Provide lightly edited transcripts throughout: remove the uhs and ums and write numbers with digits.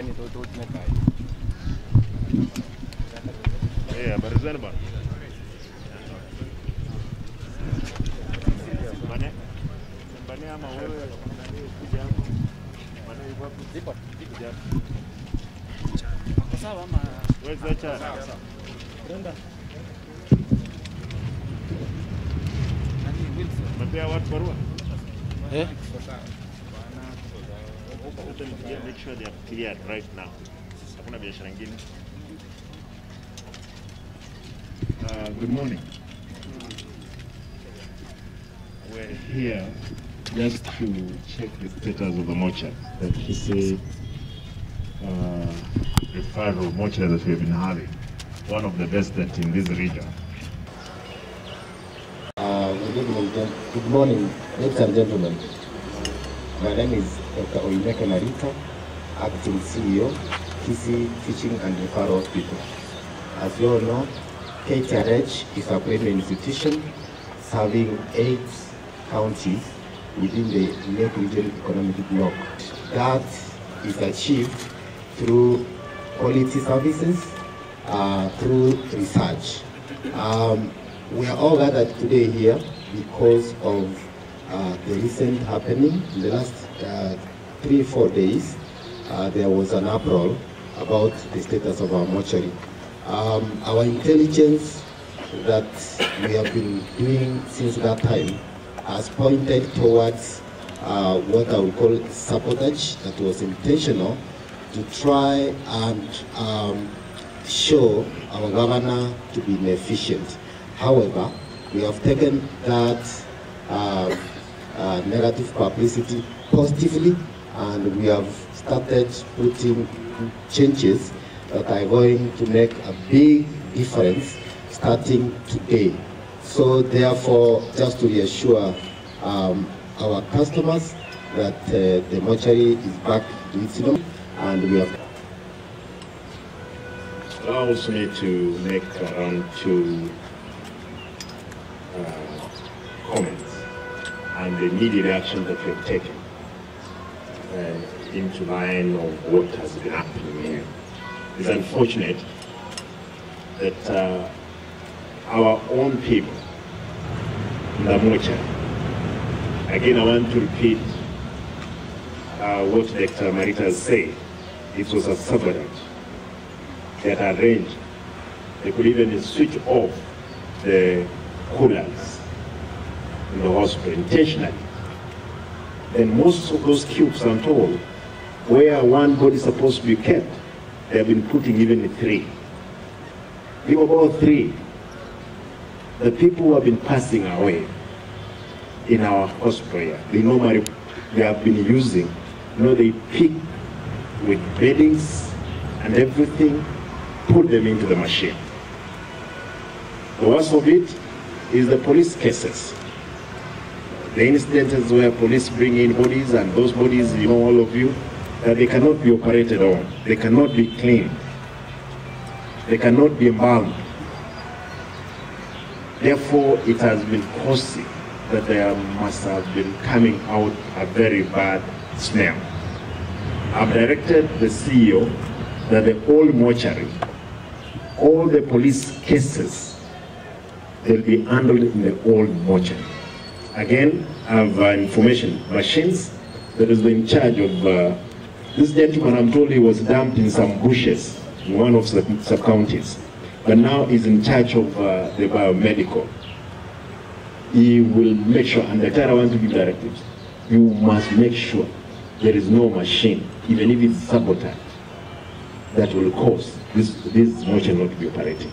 Eh, habari zenu bwana. Bane. Bane ama wewe nani kuja hapo? Bane yuko wapi? Kuja hapo. Wewe Zacha. Umepea watu barua? Eh? Sasa nipigie, make sure they are cleared right now. Hakuna biashara ingine. Good morning. We're here just to check the status of the mortuary, the Kisii referral mortuary that we have been having, one of the best that in this region. Good evening, good morning, ladies and gentlemen. My name is Dr. Oimeke Marita, Acting CEO, Kisii Teaching and Referral Hospital. As you all know, KTRH is a premier institution serving 8 counties within the Lake Region Economic Bloc. That is achieved through quality services, through research. We are all gathered today here because of the recent happening. In the last 3-4 days, there was an uproar about the status of our mortuary. Our intelligence that we have been doing since that time has pointed towards what I would call sabotage that was intentional to try and show our governor to be inefficient. However, we have taken that negative publicity positively, and we have started putting changes that are going to make a big difference starting today. So therefore, just to reassure our customers that the mortuary is back to its norm, and we have... I also need to make around 2 comments and the immediate action that we have taken into line of what has been happening here. It's unfortunate that our own people in the mortuary, again I want to repeat what Dr. Marita has said, it was a sabotage that arranged. They could even switch off the coolers in the hospital intentionally. Then most of those cubes, I'm told, where one body is supposed to be kept, they have been putting even 3. Give about 3. The people who have been passing away in our hospital here, they normally, they have been using, they pick with beddings and everything, put them into the machine. The worst of it is the police cases. The incidents where police bring in bodies, and those bodies, you know, all of you, that they cannot be operated on, they cannot be cleaned, they cannot be embalmed. Therefore, it has been causing that there must have been coming out a very bad smell. I've directed the CEO that the old mortuary, all the police cases, they'll be handled in the old mortuary. Again, I have information machines that is in charge of this gentleman. I'm told he was dumped in some bushes in one of the sub-counties, but now he's in charge of the biomedical. He will make sure, and the I want to give directives, you must make sure there is no machine, even if it's sabotage, that will cause this mortuary not to be operating.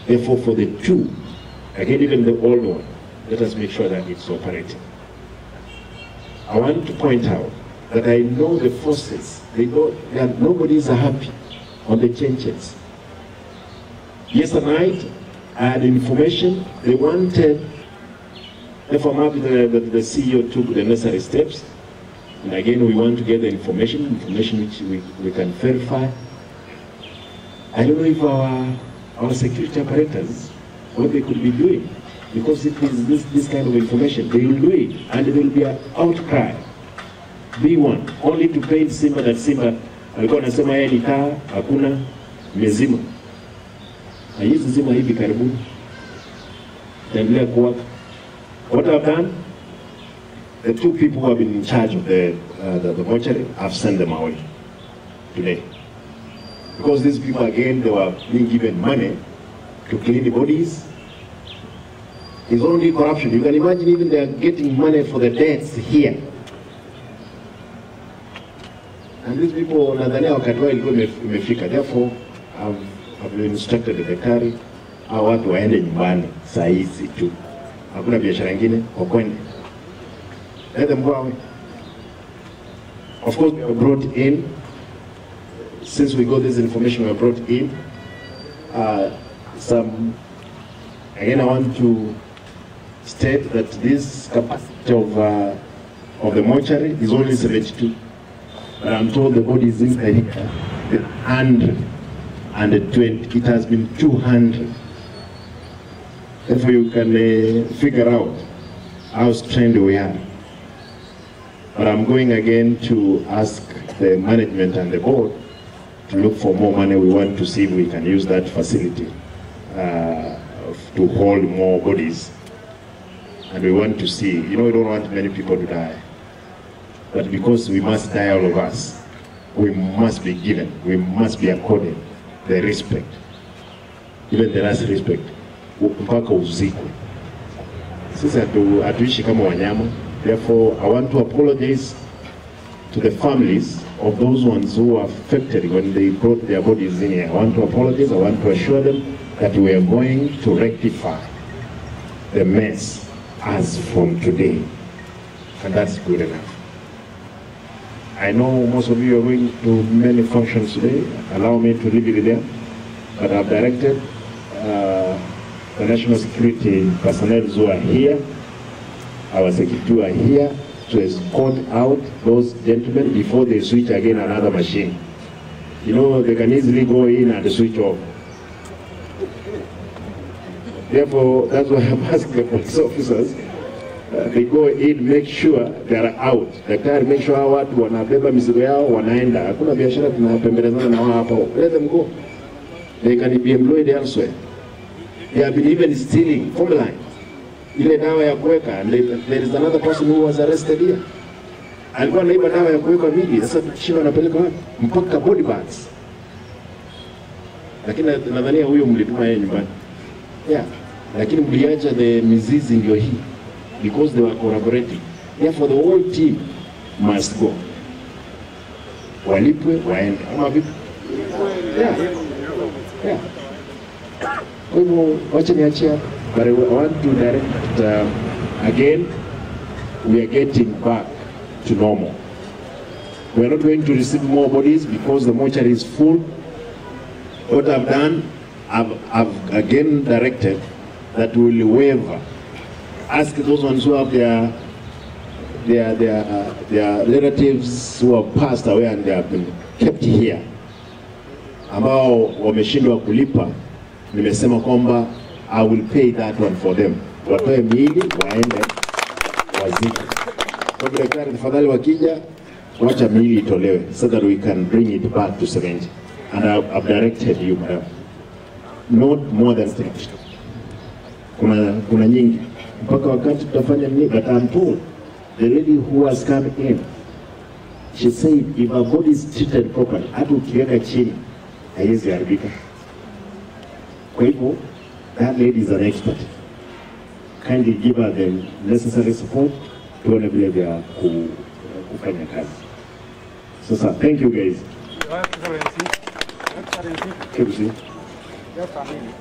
Therefore, for the 2, again, even the old one, let us make sure that it's operating. I want to point out that I know the forces, they know that nobody is happy on the changes. Yesterday night, I had information, they wanted, therefore I'm happy that the CEO took the necessary steps. And again, we want to get the information which we can verify. I don't know if our security apparatus, what they could be doing, because if it's this kind of information, they will do it, and there will be an outcry. B1, only to paint Simba that Simba Alikuwa anasema yeye ni taa, hakuna, imezima. Haiwezi zima hivi karibuni, itaendelea kuwaka. What I've done, the two people who have been in charge of the mortuary, I've sent them away today. Because these people, again, they were being given money to clean the bodies. It's only corruption. You can imagine even they are getting money for the deaths here. And these people, nadhania wakati wao ilikuwa imefika. Therefore, I've instructed the daktari, hao watu waende nyumbani saa hizi tu. Hakuna biashara ingine, wakwende. Let them go away. Of course, we were brought in, since we got this information, we were brought in some, again, I want to state that this capacity of the mortuary is only 72. But I'm told the body is inside here, 120. It has been 200. Therefore, you can figure out how strained we are. But I'm going again to ask the management and the board to look for more money. We want to see if we can use that facility to hold more bodies. And we want to see, you know, we don't want many people to die. But because we must die, all of us, we must be given, we must be accorded the respect, even the last respect, mpaka uzikwe. Sisi hatuishi kama wanyama. Therefore, I want to apologize to the families of those ones who were affected when they brought their bodies in here. I want to apologize. I want to assure them that we are going to rectify the mess as from today. And that's good enough. I know most of you are going to many functions today. Allow me to leave it there. But I've directed the national security personnel who are here, our security who are here, to escort out those gentlemen before they switch again another machine. You know, they can easily go in and switch off. Therefore, that's why I'm asking the police officers, they go in, make sure they are out. Daktari, make sure hawa watu wanabeba mizigo yao, wanaenda. Hakuna biashara tunapembelezana na wao hapo. Let them go. They can be employed elsewhere. They have been even stealing formalin. Ile dawa ya kuweka, and there is another person who was arrested here. Alikuwa anaiba dawa ya kuweka mili, sasa tunashindwa anapeleka wapi? Mpaka body bags. Lakini nadhania huyo mlituma yeye nyumbani. Yeah. Lakini mliacha the mizizi ndio hii, because they were collaborating. Therefore the whole team must go. Walipwe waende. Ama vipi? Yeah. Yeah. Kwa hivyo wacha niachie hapa. But I want to direct again, we are getting back to normal. We are not going to receive more bodies because the mortuary is full. What I've done, I've again directed that we will waiver. Ask those ones who have their relatives who have passed away and they have been kept here, ambao wameshindwa kulipa, nimesema kwamba I will pay that one for them. Watoe miili waende wazike. Kwa hivyo daktari, tafadhali wakija, wacha miili itolewe so that we can bring it back to 70. And I've directed you, madam, not more than 30. Kuna nyingi mpaka wakati tutafanya nini, but I'm told the lady who has come in, she said if her body is treated properly, hata ukiweka chini haiwezi haribika. Kwa hivyo that lady is an expert. Kindly give her the necessary support tuone vile vya kufanya kazi. Sasa thank you guys. Your Excellency, Excellency, Keep just a minute.